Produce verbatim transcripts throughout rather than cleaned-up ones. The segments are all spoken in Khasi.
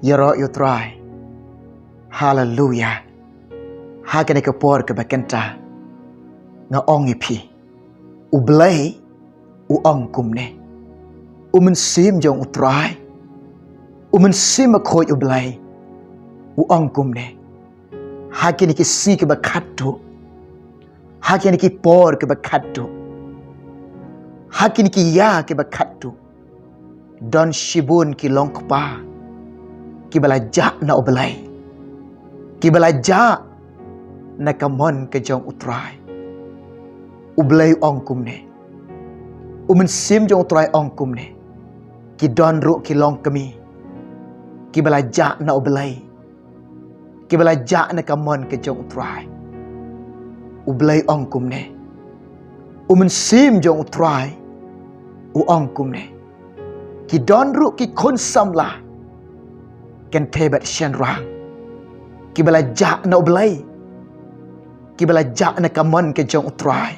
Ïaroh ïa U Trai. Haleluya. Ha kane ka por kaba kynta, nga ong ïa phi, U Blei u ong kumne. U Mynsiem jong U Trai, U Mynsiem Bakhuid U Blei, u ong kumne. Ha kine ki sngi kiba khatduh, ha kine ki por kiba khatduh, ha kine ki ïa kiba khatduh, don shibun ki longkpa kiba la jah na U Blei, kiba la jah na ka mon ka jong U Trai. U Blei u ong kumne, U Mynsiem jong U Trai u ong kumne. Ki don ruh ki longkmie kiba la jah na U Blei, kiba la jah na ka mon ka jong U Trai. U Blei u ong kumne. U Mynsiem jong U Trai u ong kumne. Ki don ruh ki khun samla, kynthei bad shynrang, kiba la jah na U Blei, kiba la jah na ka mon ka jong U Trai.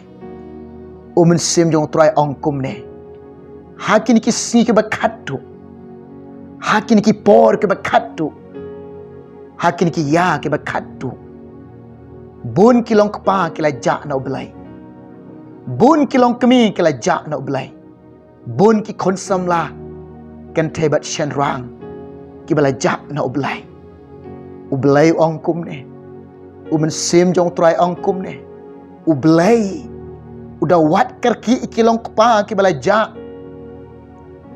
U Mynsiem jong U Trai u ong kumne. Ha kine ki sngi kiba khatduh, ha kine ki por kiba khatduh, ha kine ki ïa kiba khatduh, bun ki longkpa ki la jah na U Blei, bun ki longkmie ki la jah na U Blei, bun ki khun samla, kynthei bad shynrang, kiba la jah na U Blei. U Blei u ong kumne. U Mynsiem jong U Trai u ong kumne. U Blei u da wad kyrkieh ïa ki longkpa kiba la jah.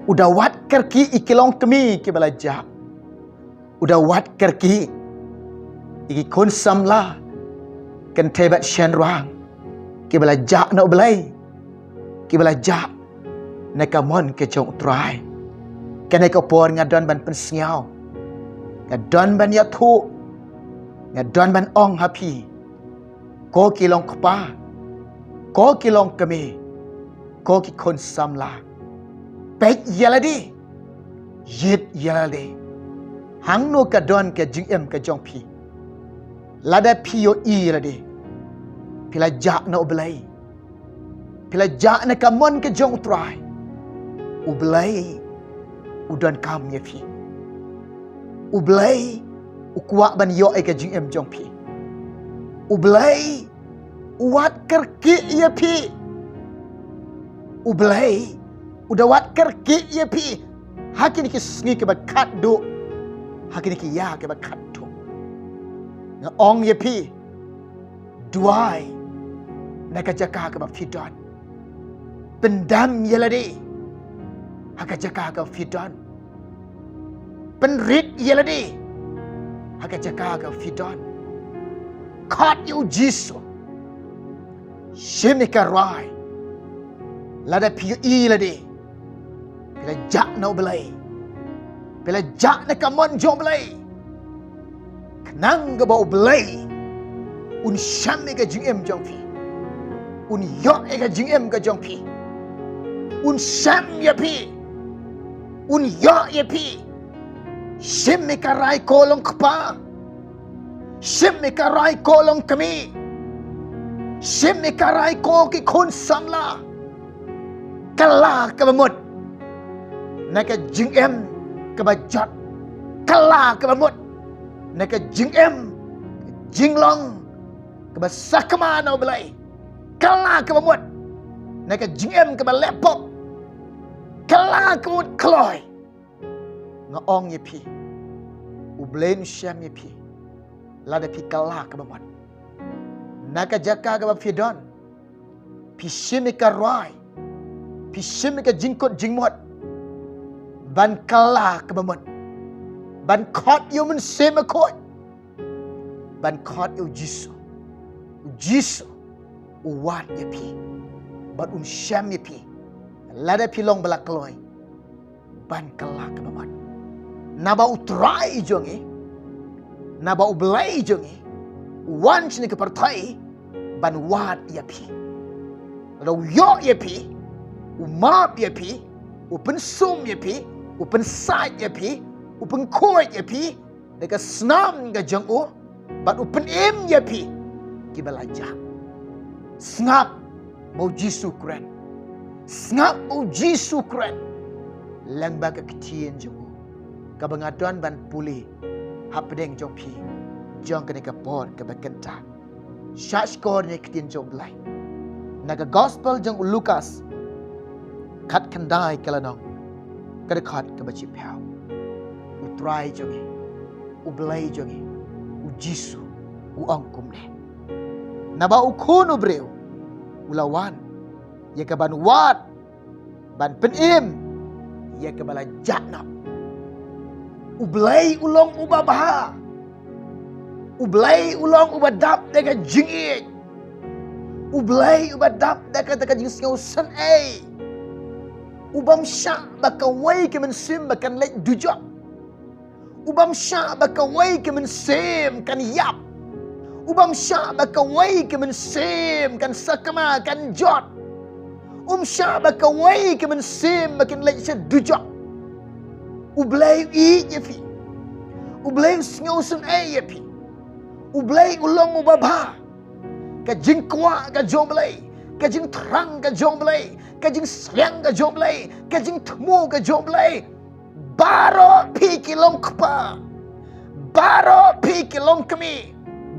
U da wad kyrkieh ïa ki longkmie kiba la jah. U da wad kyrkieh ïa ki khun samla, kynthei bad shynrang, kiba la jah na U Blei, kiba la jah na ka mon ka jong U Trai. Kane ka por nga don ban pynsngew, nga don ban ïathuh, nga don ban ong ha phi, ko ki longkpa, ko ki longkmie, ko ki khun samla, peit ïa lade, ïit ïa lade. Hangno ka don ka jingim ka jong phi? Lada phi ïohi ïa lade, phi la jah na U Blei, phi la jah na ka mon ka jong U Trai, U Blei u donkam ïa phi. U Blei u kwah ban ïoh ïa ka jingim jong phi. U Blei u wad kyrkieh ïa phi. U Blei u da wad kyrkieh ïa phi ha kine ki sngi kiba khatduh, ha kine ki ïa kiba khatduh. Nga ong ïa phi, duwai na ka jaka kaba phi don. Pyndam ïa lade ha ka jaka kaba phi don. Pynrit ïa lade ha ka jaka kaba phi don. Khot ïa U Jisu. Shim ïa ka rai. Lada phi ïohi ïa lade, phi la jah na U Blei, phi la jah na ka mon jong U Blei, khnang kaba U Blei un shem ïa ka jingim jong phi, un ïoh ïa ka jingim ka jong phi, un shem ïa phi, un ïoh ïa phi. Shim ïa ka rai ko longkpa, shim ïa ka rai ko longkmie, shim ïa ka rai ko ki khun samla. Kylla kaba mut na ka jingim kaba jot. Kylla kaba mut na ka jingim, jinglong kaba sakma na U Blei. Kylla kaba mut na ka jingim kaba leh pop. Kylla kaba mut kloi. Nga ong ïa phi, U Blei un shem ïa phi lada phi kylla kaba mut. Na ka jaka kaba phi don, phi shim ïa ka rai, phi shim ïa ka jingkut jingmut ban kylla kaba mut, ban khot ïa U Mynsiem Bakhuid, ban khot ïa U Jisu. U Jisu u wad ïa phi bad un shem ïa phi lada phi long ba la kloi ban kylla kaba mut. Naba U Trai jong ngi, naba U Blei jong ngi u wan shane ka pyrthei ban wad ïa phi. Lada u ïoh ïa phi, u map ïa phi, u pynsum ïa phi, u pynsait ïa phi, u pynkhuid ïa phi da ka snam ka jong u, bad u pynim ïa phi kiba la jah. Sngap ba U Jisu u kren. Sngap ba U Jisu u kren lyngba ka ktien jong u. kaba nga don ban pule hapdeng jong phi jong kane ka por kaba kynta. Shah shkor ïa ka ktien jong U Blei na ka gospel jong u Lukas khatkhyndai ka lynnong, ka dkhot kaba shiphew. U Trai jong ngi, U Blei jong ngi, U Jisu, u ong kumne: Naba U Khun u briew u la wan ïa ka ban wad, ban pynim ïa kaba la jah noh. U Blei u long uba bha. U Blei u long uba dap da ka jingïeit. U Blei uba dap da kata ka jingsngewsynei. U bym shah ba kawei ka mynsiem ba kan leit dujok. U bym shah ba kawei ka mynsiem kan ïap. U bym shah ba kawei ka mynsiem kan sakma, kan jot. Um shah ba kawei ka mynsiem ba kin leit sha dujok. U Blei u ïeit ïa phi. U Blei u sngewsynei ïa phi. U Blei u long uba bha. Ka jingkwah ka jong U Blei, ka jingthrang ka jong U Blei, ka jingsliang ka jong U Blei, ka jingthmu ka jong U Blei. Baroh phi ki long kpa, baroh phi ki long kmie,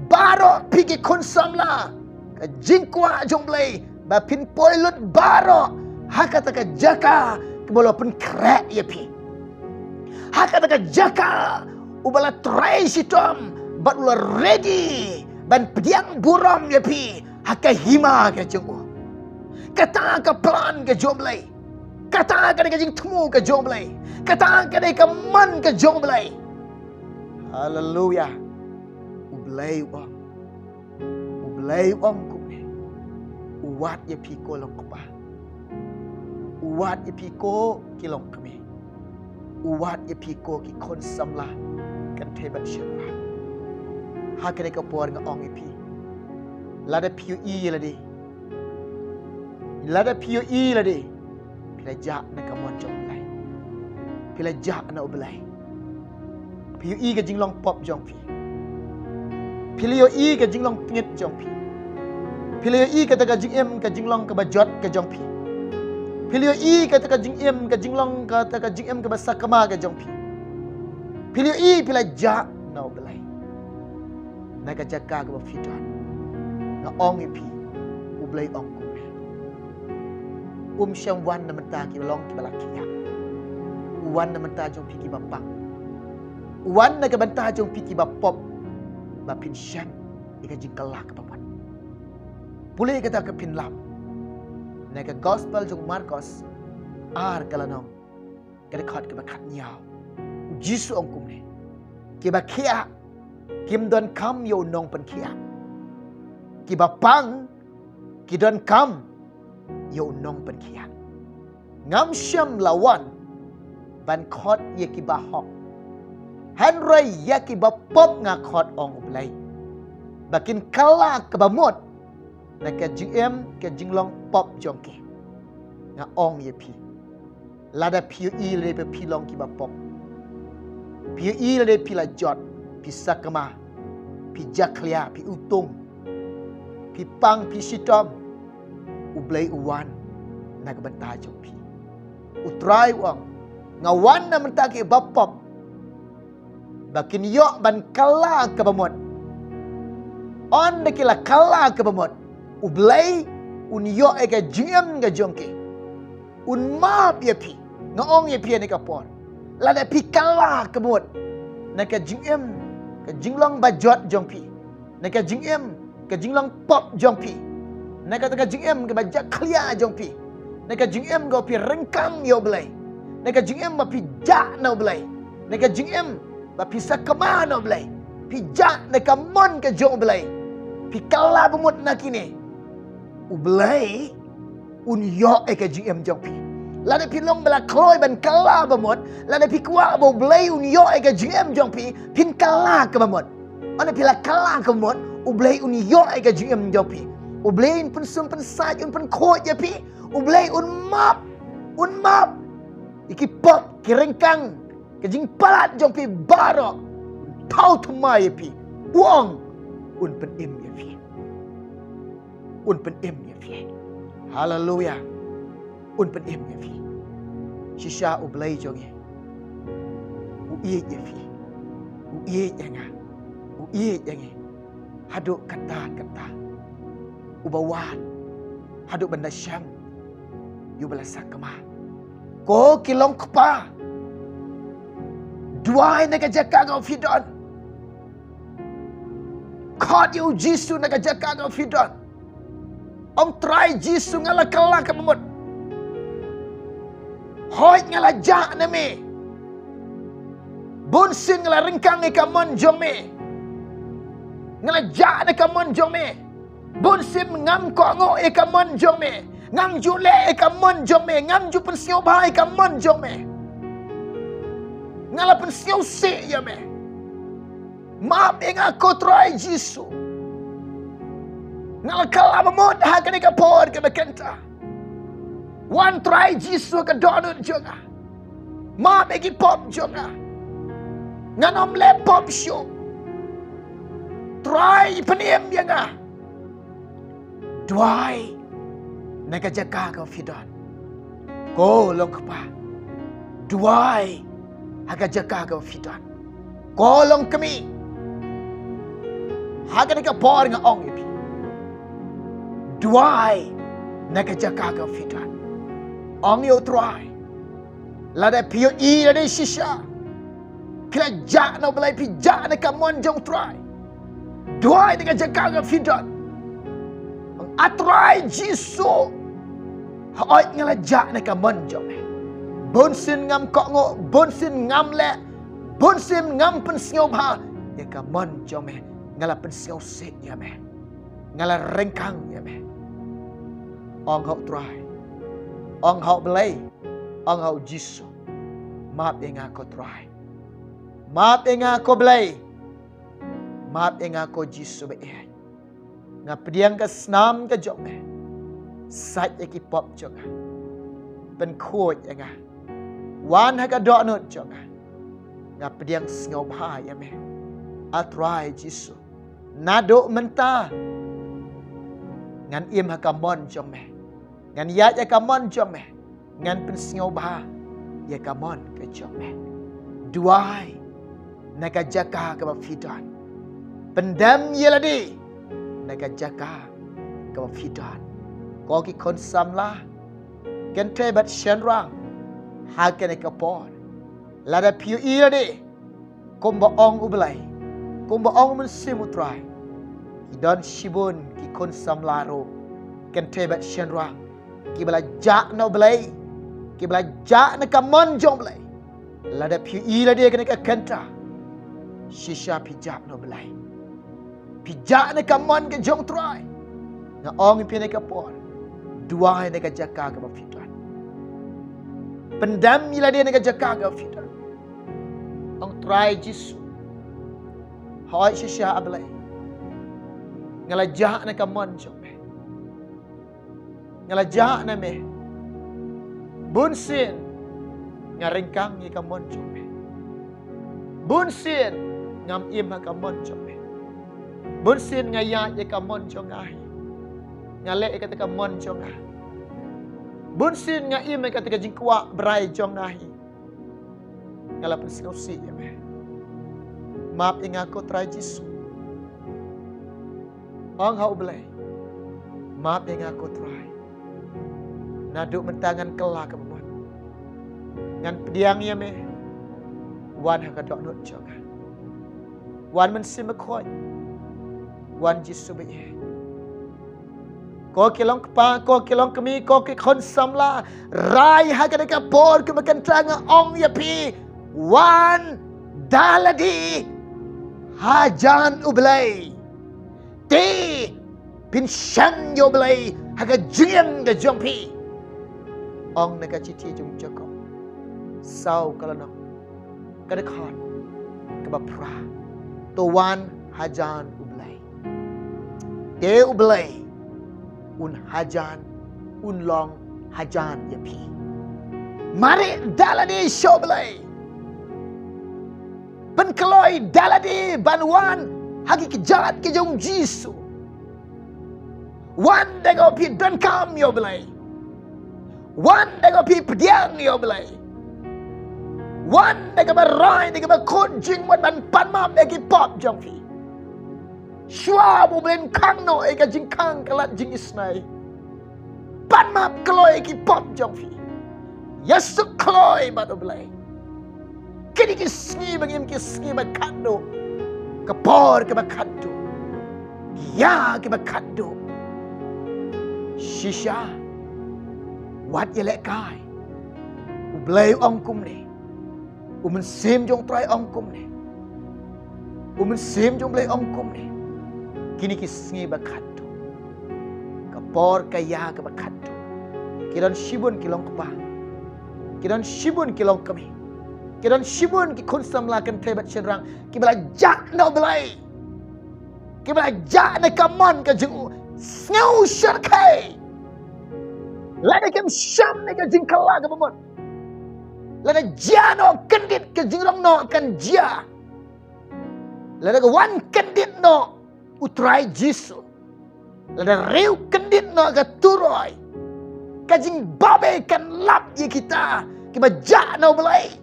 baroh phi ki khun samla, ka jingkwah jong U Blei ba phin poi lut baroh ha kata ka jaka kaba la pynkhreh ïa phi. Ha kata ka jaka uba la trei shitom bad u la ready ban pdiang burom ïa phi ha ka hima ka jong u. Kata ka plan ka jong U Blei. Kata ka dei ka jingthmu ka jong U Blei. Kata ka dei ka mon ka jong U Blei. Haleluya. U Blei u ong, U Blei u ong kumne: U wad ïa phi ko long kpa. U wad ïa phi ko ki long kmie. U wad ïa phi ko ki khun samla kynthei bad shynrang. Ha kane ka por nga ong ïa phi, lada phi ïohi lade, lada phi ïohi lade, phi la jah na ka mon jong U Blei. Phi la jah na U Blei. Phi ïohi ka jinglong pop jong phi. Phi la ïohi ka jinglong tngit jong phi. Phi la ïohi kata ka jingim ka jinglong kaba jot ka jong phi. Phi la ïohi kata ka jingim ka jinglong kata ka jingim kaba sakma ka jong phi. Phi la ïohi phi la jah na U Blei. Na ka jaka kaba phi don, nga ong ïa phi, U Blei u ong kumne: Um shym wan na bynta kiba long kiba la khiah. U wan na bynta jong phi kiba pang. U wan na ka bynta jong phi kiba pop, ba phin shem ïa ka jingkylla kaba mut. Pule kata ka phin lap na ka gospel jong u Markos ar ka lynnong, ka dkhot kaba khathynñiew. U Jisu u ong kumne: Kiba khiah kim donkam ïa u nongpynkhiah. Kiba pang ki donkam ïa u nongpynkhiah. Ngam shym la wan ban khot ïa kiba hok, hynrei ïa kiba pop nga khot, ong U Blei, ba kin kylla kaba mut na ka jingim ka jinglong pop jong ki. Nga ong ïa phi, lada phi ïohi lade ba phi long kiba pop, phi ïohi lade phi la jot, phi sakma, phi jakhlia, phi utung, phi pang, phi shitom, U Blei u wan na ka bynta jong phi. U Trai u ong, nga wan na bynta kiba pop, ba kin ïoh ban kylla kaba mut. Ynda ki la kylla kaba mut, U Blei un ïoh ïa ka jingim ka jong ki. Un map ïa phi. Nga ong ïa phi ha kane ka por, lada phi kylla kaba mut na ka jingim ka jinglong bajot jong phi, na ka jingim ka jinglong pop jong phi, na kata ka jingim kaba jakhlia jong phi, na ka jingim kaba phi ryngkang ïa U Blei, na ka jingim ba phi jah na U Blei, na ka jingim ba phi sakma na U Blei, phi jah na ka mon ka jong U Blei, phi kylla ba mut na kine, U Blei un ïoh ïa ka jingim jong phi. Lada phi long ba la kloi ban kylla ba mut, lada phi kwah ba U Blei un ïoh ïa ka jingim jong phi, phin kylla kaba mut. Ynda phi la kylla kaba mut, U Blei un ïoh ïa ka jingim jong phi. U Blei un pynsum pynsaid, un pynkhuid ïa phi. U Blei un map, un map ïa ki pop, ki ryngkang, ka jingpalat jong phi baroh. Un thaw thymmai ïa phi. U ong un pynim ïa phi. Un pynim ïa phi. Haleluya. Un pynim ïa phi. Shisha U Blei jong ngi u ïeit ïa phi, u ïeit ïa nga, u ïeit ïa ngi. Haduh katta katta uba wan, haduh ban da shem ïa uba la sakma. Ko ki long kpa, duwai na ka jaka kaba phi don. Khot ïa u Jisu na ka jaka kaba phi don. Ong, Trai Jisu, nga la kylla ka bamut. Hooid, nga la jah na me. Bun sien nga la ryngkang ïa ka mon jong me. Nga la jah na ka mon jong me. Bun sien ngam kohnguh ïa ka mon jong me. Ngam ju leh ïa ka mon jong me. Ngam ju pynsngewbha ïa ka mon jong me. Nga la pynsngewsih ïa me. Map ïa nga ko Trai Jisu. Nga la kylla bamut ha kane ka por kaba kynta. Wan Trai Jisu ha ka dohnud jong nga. Map ïa ki pop jong nga. Ngan ym leh pop shuh. Trai, pynim ïa nga. Duwai na ka jaka kaba phi don. Ko long kpa, duwai ha ka jaka kaba phi don. Ko long kmie, ha kane ka por nga ong ïa phi, duwai na ka jaka kaba phi don. Ong ïa u Trai. Lada phi ïohi lade shisha phi la jah na U Blei, phi jah na ka mon jong U Trai, duwai na ka jaka kaba phi don. A Trai Jisu, hooid nga la jah na ka mon jong me. Bun sien ngam kohnguh, bun sien ngam leh, bun sien ngam pynsngewbha ïa ka mon jong me. Nga la pynsngewsih ïa me. Nga la ryngkang ïa me. Ong ha U Trai, ong ha U Blei, ong ha U Jisu. Map ïa nga ko Trai. Map ïa nga ko Blei. Map ïa nga ko Jisu ba ïeit. Nga pdiang ka snam ka jong me. Sait ïa ki pop jong nga. Pynkhuid ïa nga. Wan ha ka dohnud jong nga. Nga pdiang sngewbha ïa me, A Trai Jisu. Naduh mynta ngan im ha ka mon jong me. Ngan ïaid ha ka mon jong me. Ngan pynsngewbha ïa ka mon ka jong me. Duwai na ka jaka kaba phi don. Pyndem ïa lade na ka jaka kaba phi don. Ko ki khun samla, kynthei bad shynrang, ha kane ka por, lada phi ïohi lade, kumba ong U Blei, kumba ong u Mynsiem U Trai, ki don shibun ki khun samla ruh, kynthei bad shynrang, kiba la jah na U Blei, kiba la jah na ka mon jong U Blei. Lada phi ïohi lade kane ka kynta, shisha phi jah na U Blei. Phi jah na ka mon ka jong U Trai. Nga ong ïa phi ha kane ka por, duwai na ka jaka kaba phi don. Pyndem ïa lade na ka jaka kaba phi don. Ong, Trai Jisu, hooid shisha A Blei, nga la jah na ka mon jong me. Nga la jah na me. Bun sien nga ryngkang ïa ka mon jong me. Bun sien ngam im ha ka mon jong me. Bun sien nga ïaid ïa ka mon jong nga hi. Nga leh ïa kata ka mon jong nga. Bun sien nga im ïa kata ka jingkwah brai jong nga hi. Nga la pynsngewsih ïa me. Map ïa nga ko Trai Jisu. Ong ha U Blei, map ïa nga ko Trai. Naduh mynta ngan kylla ka bamut. Ngan pdiang ïa me. Wan ha ka dohnud jong nga. Wan Mynsiem Bakhuid. Wan Jisu ba ïeit. Ko ki long kpa, ko ki long kmie, ko ki khun samla, rai ha kane ka por kaba kynta nga ong ïa phi, wan da lade hajan U Blei. Te phin shang ïa U Blei ha ka jingïeng ka jong phi. Ong na ka shithi jong u Jakob, saw ka lynnong, ka dkhot kaba phra. To wan hajan U Blei. Te U Blei un hajan, un long hajan ïa phi. Mareh da lade sha U Blei. Pynkloi da lade ban wan ha ki kjat ki jong U Jisu. Wan da kaba phi donkam ïa U Blei. Wan da kaba phi pdiang ïa U Blei. Wan da kaba rai, da kaba khuid jingmut ban pan map ïa ki pop jong phi. Shuwa ba u Blei un khang noh ïa ka jingkhang ka lad jingisynei, pan map kloi ïa ki pop jong phi. Ïasuk kloi bad u Blei. Kine ki sngi ba ngim, ki sngi ba khatduh, ka por kaba khatduh, ki ïa kaba khatduh. Shisha, wat ïalehkai. U Blei u ong kumne. U Mynsiem jong u Trai ong kumne. U Mynsiem jong u Blei ong kumne. Kine ki sngi ba khatduh, ka por ka ïa kaba khatduh, ki don shibun ki long kpa, ki don shibun ki long kmie, ki don shibun ki khun samla kynthei bad shynrang kiba la jah na u Blei, kiba la jah na ka mon ka jong u. Sngew shyrkhei. Lada kim shem ïa ka jingkylla kaba mut, lada jia noh kyndit, ka jingrong noh kan jia. Lada ka wan kyndit noh u Trai Jisu, lada riew kyndit noh ka turoi, ka jingbabe kan lap ïa kita kiba jah na u Blei.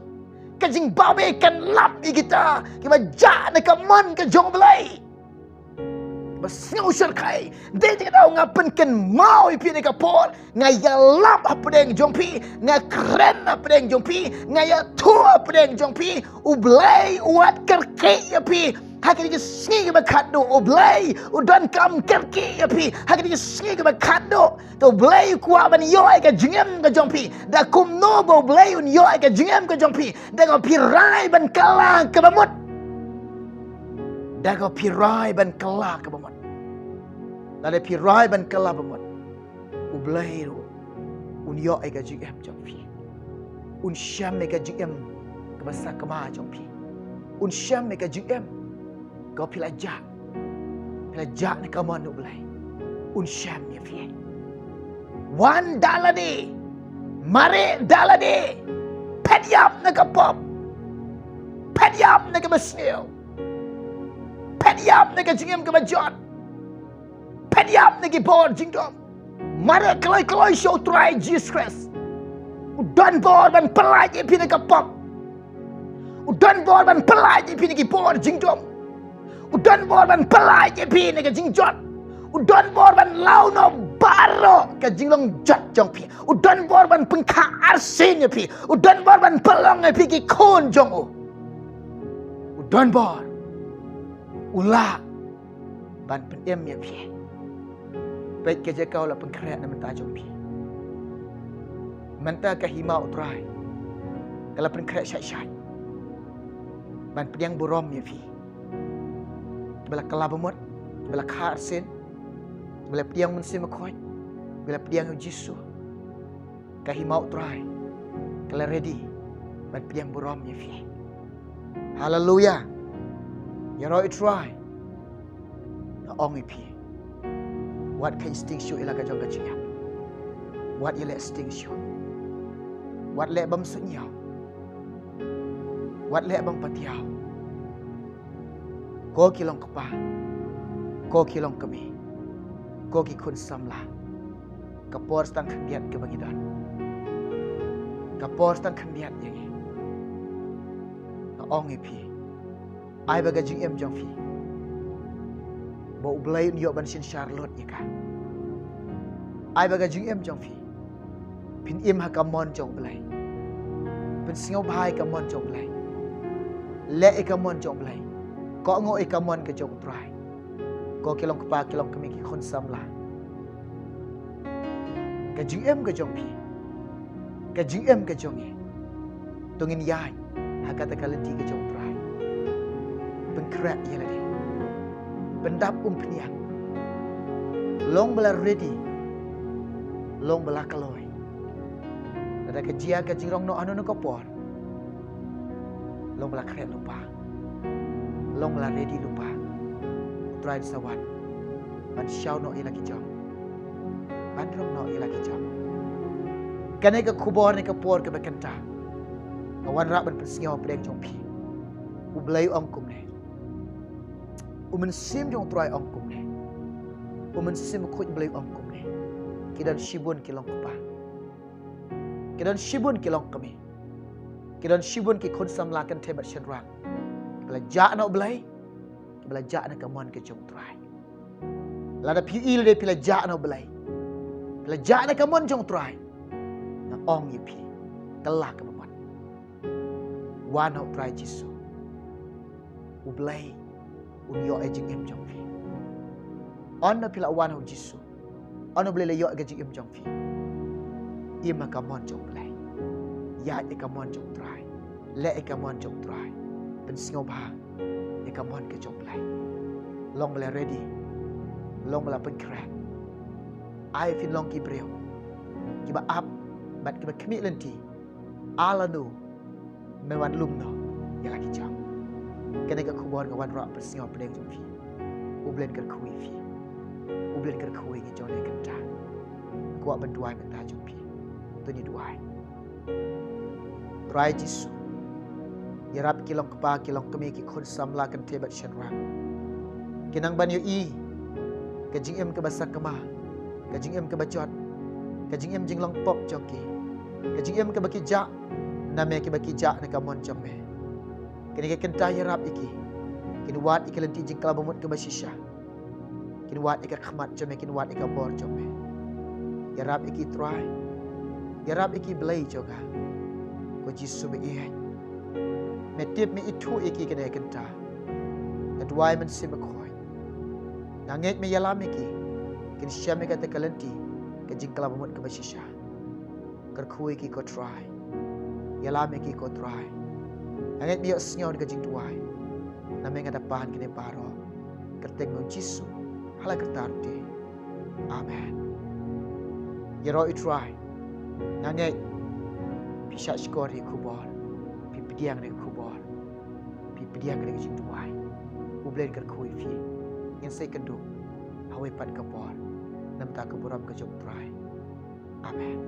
Ka jingbabe kan lap ïa kita kiba jah na ka mon ka jong u Blei. Ba sngew shyrkhei. Dei te ka daw nga pynkynmaw ïa phi ha kane ka por, nga ïalap hapdeng jong phi, nga kren hapdeng jong phi, nga ïathuh hapdeng jong phi. U Blei u wad kyrkieh ïa phi ha kine ki sngi kiba khatduh. U Blei u donkam kyrkieh ïa phi ha kine ki sngi kiba khatduh. Te u Blei u kwah ban ïoh ïa ka jingim ka jong phi. Da kumno ba u Blei un ïoh ïa ka jingim ka jong phi? Da kaba phi rai ban kylla kaba mut. Da kaba phi rai ban kylla kaba mut. Lada phi rai ban kylla ba mut, u Blei ruh un ïoh ïa ka jingim jong phi. Un shem ïa ka jingim kaba sakma jong phi. Un shem ïa ka jingim kaba phi la jah, phi la jah na ka mon u Blei. Un shem ïa phi. Wan da lade, mareh da lade. Phet ïap na ka pop, phet ïap na kaba sniew, phet ïap na ka jingim kaba jot, phet ïap na ki bor jingdum. Mareh kloi kloi sha u Trai Jisu Khrist. U don bor ban pyllait ïa phi na ka pop. U don bor ban pyllait ïa phi na ki bor jingdum. U don bor ban pyllait ïa phi na ka jingjot. U don bor ban law noh baroh ka jinglong jot jong phi. U don bor ban pynkha arsien ïa phi. U don bor ban pynlong ïa phi ki khun jong u. U don bor. U lah ban pynim ïa phi. Peit ka jaka u la pynkhreh na bynta jong phi. Mynta ka hima u Trai ka la pynkhreh shait shait ban pdiang burom ïa phi. Kiba la kylla ba mut, kiba la kha arsien, kiba la pdiang Mynsiem Bakhuid, kiba la pdiang ïa u Jisu. Ka hima u Trai ka la ready ban pdiang burom ïa phi. Haleluia. Ïaroh u Trai. Nga ong ïa phi, wat kheiñ sting shuh ïa la ka jong ka jingïap. Wat ïaleh sting shuh. Wat leh bym suidñiew. Wat leh bym patiaw. Ko ki long kpa, ko ki long kmie, ko ki khun samla, ka por tang khyndiat kaba ngi don. Ka por tang khyndiat ïa ngi. Nga ong ïa phi, ai ba ka jingim jong phi, ba u Blei un ïoh ban synshar lut ïa ka. Ai ba ka jingim jong phi, phin im ha ka mon jong u Blei. Phin sngewbha ïa ka mon jong u Blei. Leh ïa ka mon jong u Blei. Kohnguh ïa ka mon ka jong u Trai. Ko ki long kpa, ki long kmie, ki khun samla, ka jingim ka jong phi, ka jingim ka jong ngi, to ngin ïaid ha kata ka lynti ka jong u Trai. Pynkhreh ïa lade. Pyndap umphniang. Long ba la ready. Long ba la kloi. Lada ka jia ka jingrong noh hano hano ka por, long ba la khreh lypa, long ba la ready lypa. U Trai un sa wan ban shaw noh ïa la ki jong, ban rung noh ïa la ki jong. Kane ka khubor ne ka por kaba kynta nga wanrah ban pynsngew hapdeng jong phi. U Blei u ong kumne. U Mynsiem jong u Trai u ong kumne. U Mynsiem Bakhuid u Blei u ong kumne. Ki don shibun ki long kpa. Ki don shibun ki long kmie. Ki don shibun ki khun samla kynthei bad shynrang kiba la jah na U Blei, kiba la jah na ka mon ka jong U Trai. Lada phi ïohi lade phi la jah na U Blei, phi la jah na ka mon jong U Trai, nga ong ïa phi, kylla kaba mon. Wan ha U Trai Jisu. U Blei un ïoh ïa ka jingim jong phi. Ynda phi la wan ha U Jisu, ynda U Blei la ïoh ïa ka jingim jong phi, im ha ka mon jong U Blei. Ïaid ïa ka mon jong U Trai. Leh ïa ka mon jong U Trai. Pynsngewbha ïa ka mon ka jong U Blei. Long ba la ready, long ba la pynkhreh. Ai phin long ki briew kiba ap bad kiba khmih lynti. Ala nu me wan lum noh ïa la ki jong. Kane ka khubor nga wanrah pynsngew pdeng jong phi. U Blei un kyrkhu ïa phi. U Blei un kyrkhu ïa ngi jong ne kynta. Kwah ban duwai mynta jong phi. To ngin duwai. Trai Jisu, ïarap ki long kpa ki long kmie ki khun samla kynthei bad shynrang. Ki nang ban ïohi ka jingim kaba sakma, ka jingim kaba jot, ka jingim jinglong pop jong ki, ka jingim kaba ki jah na me, kaba ki jah na ka mon jong me. Kane ka kynta ïarap ïa ki. Kin wad ïa ki lynti jingkylla ba mut kaba shisha. Kin wad ïa ka khmat jong me, kin wad ïa ka bor jong me. Ïarap ïa ki Trai. Ïarap ïa ki Blei jong nga. Ko Jisu me ïeit. Me tip me ithuh ïa ki kane ka kynta. Nga duwai Mynsiem Bakhuid. Nga ngeit me ïalam ïa ki. Kin shem ïa kata ka lynti ka jingkylla ba mut kaba shisha. Kyrkhu ïa ki ko Trai. Ïalam ïa ki ko Trai. Nga ngeit me ïohsngew da ka jingduwai. Na me nga da pan kine baroh. Kyrteng u Jisu ha la karta ruh te. Amen. Ïaroh i Trai. Nga ngeit phi shah shkor ïa ka khubor. Phi pdiang ïa ka khubor. Phi pdiang ïa ka jingduwai. U Blei un kyrkhu ïa phi. Ngin sa ïakynduh ha kawei pat ka por. Namar ka burom ka jong u Trai. Amen.